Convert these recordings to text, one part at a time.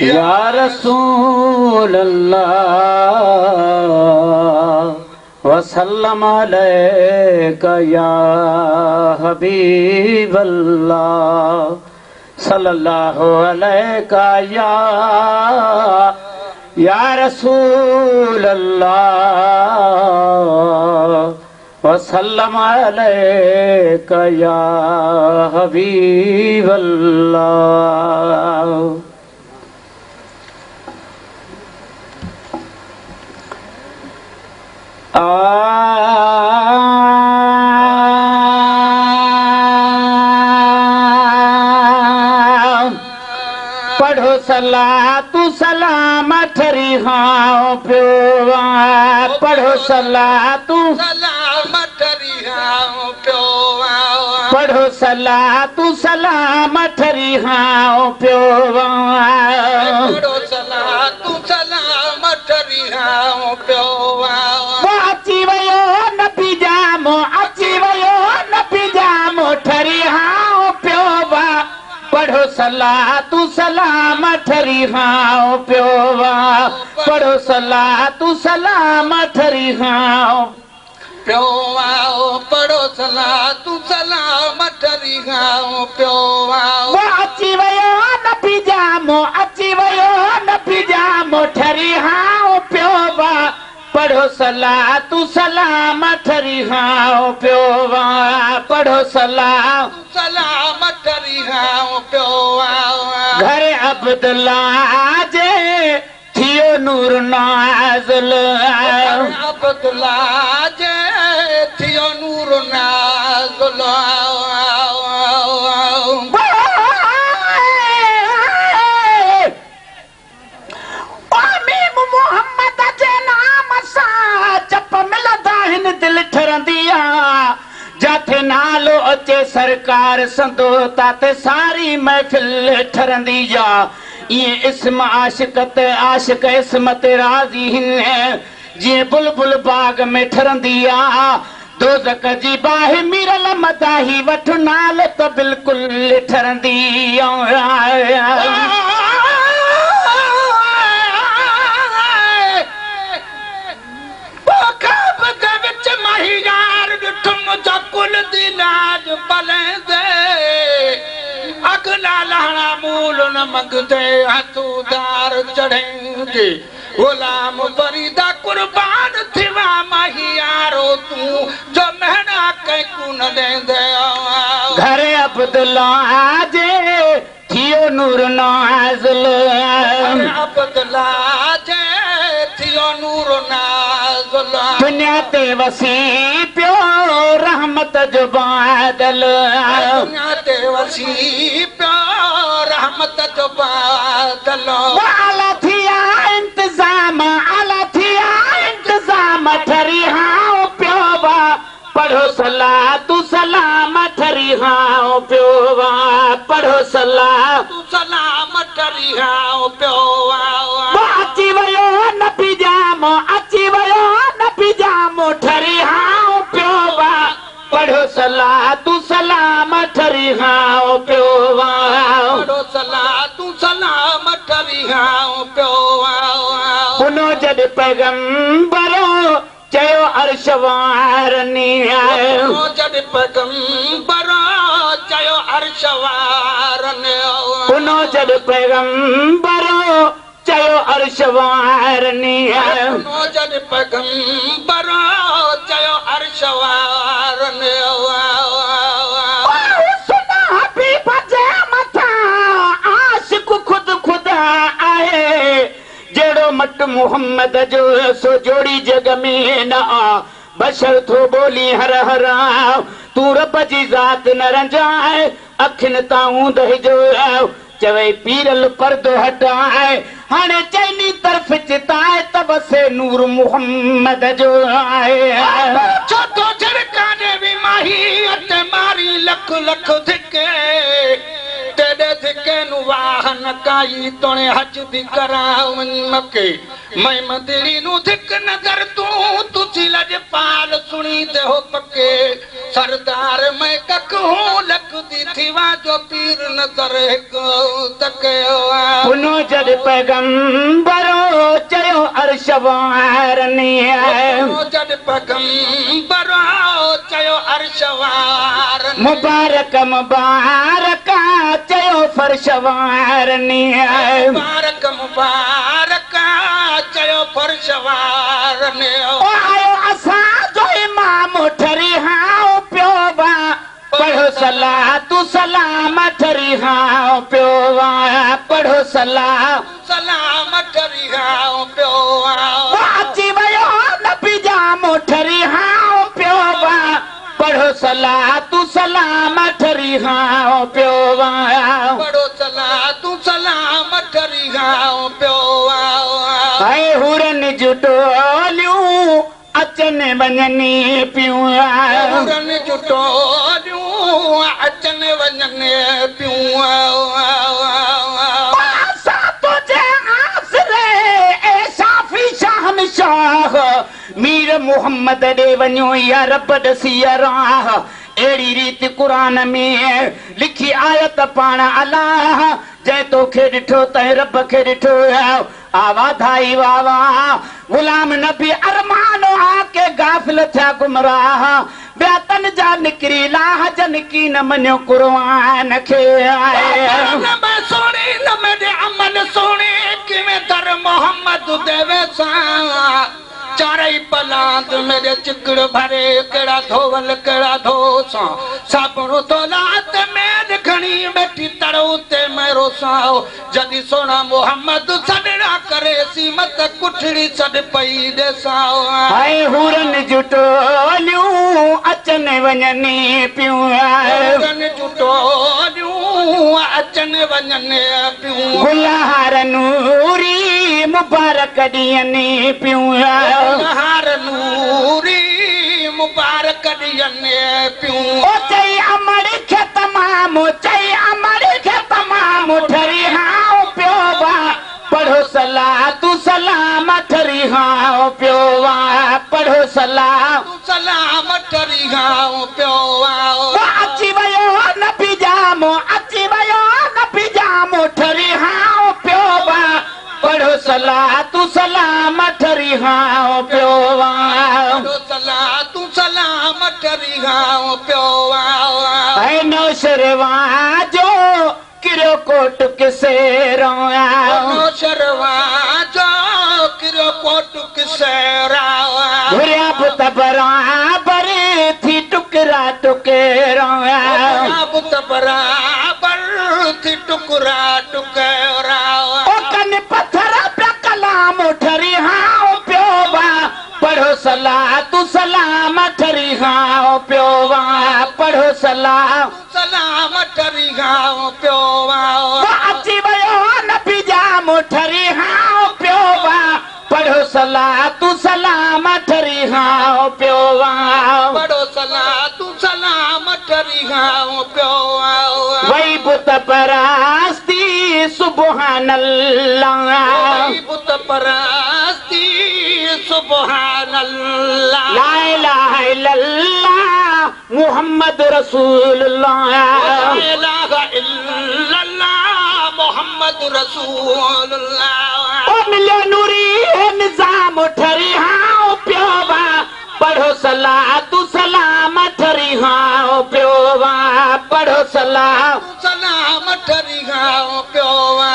يا رسول الله وسلم عليك يا حبيب الله صلى الله عليك يا يا رسول الله وسلم عليك يا حبيب الله. पढ़ो सला तू सलाम ठरी हाँ पियो, पढ़ो सला तू सलाम ठरी हाँ पियो, पढ़ो सला तू सलाम ठरी हाँ पियो, पढ़ो सला तू सलाम ठरी हाँ पियो। अची वयो नबी जामो, अची वयो नबी जामो ठरी हाँ पियो, पढ़ो सला तू सलाम ठरी हाँ पियो, पढ़ो सला तू सलाम ठरी हाँ पियो, पढ़ो सला तू सलाम ठरी हाँ पियो। अची वयो नबी जामो, अची वयो नबी जामो ठरी हाँ पियो, पढ़ो सला तू सलाम ठरी हाँ पियो, पढ़ो सला सलाम ठरी हाँ पियो। घर अब्दुल्ला जे थियो नूर नाज़िल, अब्दुल्ला जे थियो नूर नाज़िल। मोहम्मद जे नाम सां चप मिलंदा आहिनि दिल ठरंदी आहे, जाथे नालो अचे सरकार संदो ताते सारी महफ़िल ठरंदी आहे। ईअं इस्म आशिक ते आशिक इस्म ते राज़ी हिन, जीअं बुलबुल बाग में ठरंदी आहे। दोज़ख जी बाहि मीरल मदाही वठि नालो त बिल्कुलु ठरंदी आहे। कुल दी लाज पलेंदे अगला लहणा मूल न मंगदे हथूदार चढ़ेंदे गुलाम फरीदा कुर्बान थिवा माही यारो तू जो महना कंहिं न ॾींदे। घर अब्दुल्ला जे थियो नूर नाज़िल, अब्दुल्ला जे थियो नूर नाज़िल। दुनिया ते वसी पियो रहमत जो बादल, दुनिया ते वसी पियो रहमत जो बादल। आला थिया इंतज़ाम, आला थिया इंतज़ाम ठरी हाँ पियो, पढ़ो सला तू सलाम ठरी हाँ पियो, पढ़ो सला तू सलाम ठरी हाँ पियो। अची वयो नबी जामो, अची वयो नबी जामो ठरी हाँ पियो, पढ़ो सला तू सलाम ठरी हाँ पियो, पढ़ो सला तू सलाम ठरी हाँ पियो। उनो जॾहिं पैगंबर चयो अर्श वारनी, जॾहिं पैगंबर चयो अर्श वारनी, उनो जॾहिं पैगंबर चयो अर्श वारनी, जॾहिं पैगंबर चयो अर्श वारनी। सुना हबीब जे मथां आशिक ख़ुदि ख़ुदा आहे, जहिड़ो मट मोहम्मद जो सो जोड़ी जग में न आ, बशर थो ॿोली हर हर तूं रब जी ज़ात न रंजाए, अखियुनि तां ऊंदह जो चवे पीरल पर्दो हटाए, हाणे चइनी तरफ़ चिताए त बसे नूर मोहम्मद जो आहे। छो थो झिड़काने बि माही अते मारी लख लख धिके, तेॾे धिके नूं वाह न काई तोणे हज बि करां मके, मैं मंदिरी नूं धिक नज़र तूं तुसी लजपाल सुणी ते हो पके, सरदार मैं कख हूँ लख दी थी वा जो पीर नज़र हिक तकियो पुनो जद पैगंबरो चयो अर्श वारनी जद पैगंबरो चयो अर्श वारनी मुबारक मुबारक चयो फर्श वारनी मुबारक मुबारक चयो फर्श वारनी ओ आयो असां जो इमाम ठरी हां पियो वा पढ़ो सलाह तू सलाम ठरी हां पियो वा पढ़ो सलाह सलाम ठरी हां पियो वा अची वयो नबी जाम ठरी हां पियो वा पढ़ो सलाह तू सलाम ठरी हां पियो वा पढ़ो सलाह तू सलाम ठरी हां पियो वा हाय हुरन जुटोलियूं अचन वञनी पियूं हुरन जुटोलियूं अचन वञनी पियूं असां तुंहिंजे आसरे ए शाफी शाहनशाह मीर मोहम्मद ॾे वञो या रब ॾसी राह अहिड़ी रीति क़ुरान में लिखी आयत पाण अलाह जंहिं तोखे ॾिठो तंहिं रब खे ॾिठो आवाधाई वाह वाह गुलाम नबी अरमान आके गाफ़िल थिया गुमराह ॿिया तन जा निकिरी लाह जन की न मञियो क़ुरान खे सोणी न मेरे अमल सोणी किवें दर मोहम्मद देवे सां चारई पलांद मेरे चिकड़ भरे केड़ा धोवल केड़ा धोसा साबुण तोला ते मेल घणी बैठी तड़ो ते मेरो साओ जदी सोना मोहम्मद सॾड़ा करे सी मत कुठड़ी सॾ पई ॾेसाओ हाय हुरन जुटोलियूं अचन वञनी पियूं हुरन जुटोलियूं अचन वञनी पियूं गुलहार नूरी मुबारक ॾींहं पियूं हार नूरी मुबारक ॾींहं पियूं ओ चई अमर खे तमाम चई अमर खे तमाम ठरी हां पियो वा पढ़ो सलाह तू सलाम ठरी हां पियो वा पढ़ो सलाह तू सलाम ठरी हां पियो वा अची वयो नबी जाम अची वयो नबी जाम ठरी हां पियो वा पढ़ो सलाह तू सलाम ठरी हां पियो वा पढ़ो सलाह तू सलाम ठरी हां पियो वा ऐ नौशरवा जो किरो कोट किसेरो नौशरवा जो किरो कोट किसेरा घुरिया बुत बराबर थी टुकरा टुकेरो घुरिया बुत बराबर थी टुकरा टुकेरा ओ कन पत्थर पे कलाम ठरी हां पियो वा पढ़ो सलाह तू सलाम ठरी हां पियो वा पढ़ो सलाह सलाम ठरी हां पियो वा अची वयो नबी जाम ठरी हां पियो वा पढ़ो सलाह तू सलाम ठरी हां पियो वा पढ़ो सलाह तू सलाम ठरी हां पियो वा वही बुत परस्ती सुबहान अल्लाह वही बुत परस्ती सुबहान अल्लाह ला इलाहा इल्लल्लाह मोहम्मद रसूलुल्लाह ला इलाहा इल्लल्लाह मोहम्मद रसूलुल्लाह ओ मिलियो नूरी निज़ाम ठरी हां पियो वा पढ़ो सलाह तू सलाम ठरी हां पियो वा पढ़ो सलाह सलाम ठरी हां पियो वा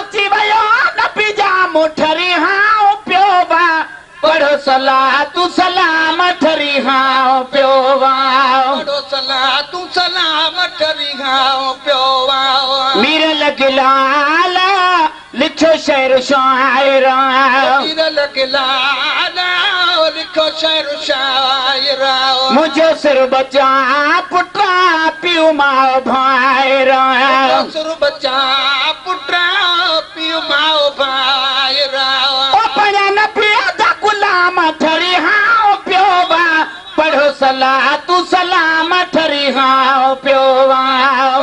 अची वयो नबी जाम ठरी हां पियो वा पढ़ो सलाह तू सलाम ठरी हां पियो वा पढ़ो सलाह तू सलाम ठरी हां पियो वा मीर लगिलाल लिखो शेर शायर मीर लगिलाल लिखो शेर शायर मुझो सिर बचा पुटा पीउ माउ भाईर सिर बचा पुटा पीउ माउ भाईर ओ पढ़िया नबी जा गुलाम ठरी हां पियो वा पढ़ो सलाह तू सलाम ठरी हां पियो वा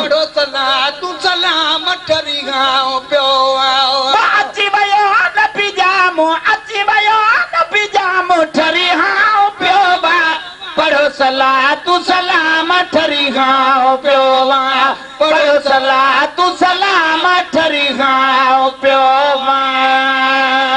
पढ़ो सलाह तू सलाम ठरी हां पियो वा अची वयो नबी जाम अची वयो नबी जाम ठरी हां पियो वा पढ़ो सलाह तू सलाम گائون پيو وان، پڙهيو صلات سلام ٺري گائون پيو وان.